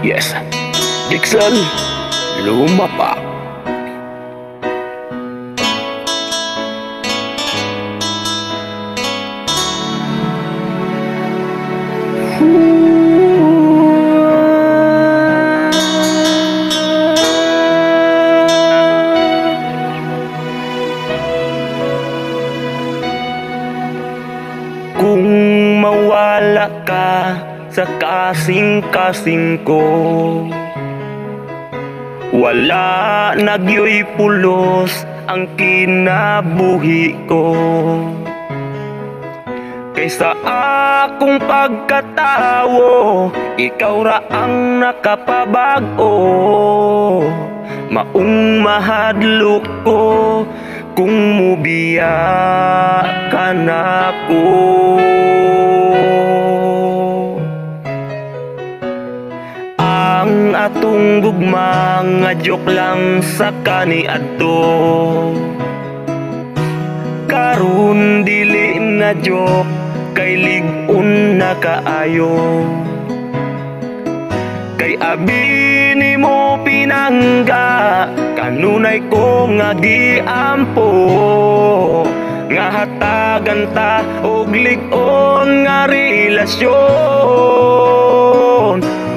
Yes, Dixon Lumapak. Kung mawala ka sa kasing-kasing ko, wala nagyoy pulos ang kinabuhi ko. Kaysa akong pagkatawo, ikaw ra ang nakapabag-o. Maong mahadlok ko kung mubiya ka nako. Ang atong gugma nga joke lang sa kaniadto, karon dili na joke kay lig-on na kaayo. Kay abi nimo pinangga, kanunay ko nga giampo, nga hatagan ta og lig-on nga relasyon.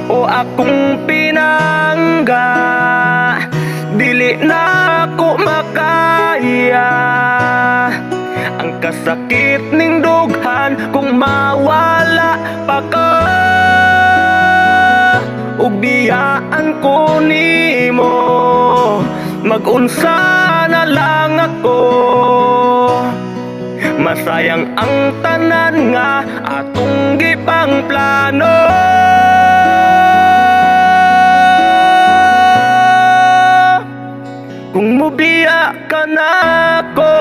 O akong pinangga, dili na ako makaya. Ang kasakit ning dughan kung mawala pa ka, ug biyaan ko nimo, mag-unsa na lang ako. Masayang ang tanan nga atong gipang plano. Kung mubiya ka nako,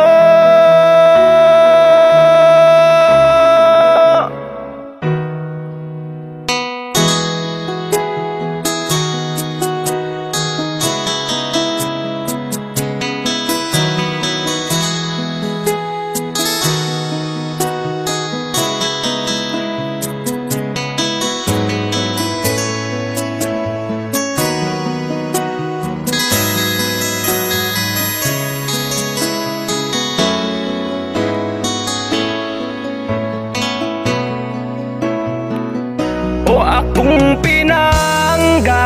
o akong pinangga,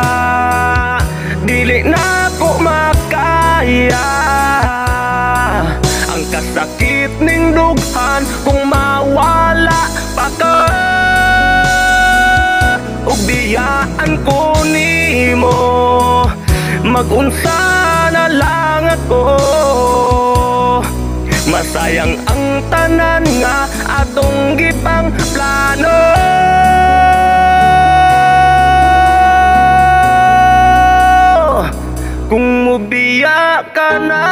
dili na ko makaya. Ang kasakit ning dughan kung mawala pa ka, ug biyaan ko nimo, mag-unsa na lang ako. Masayang ang tanan nga atong gipang plano. Kung mubiya ka na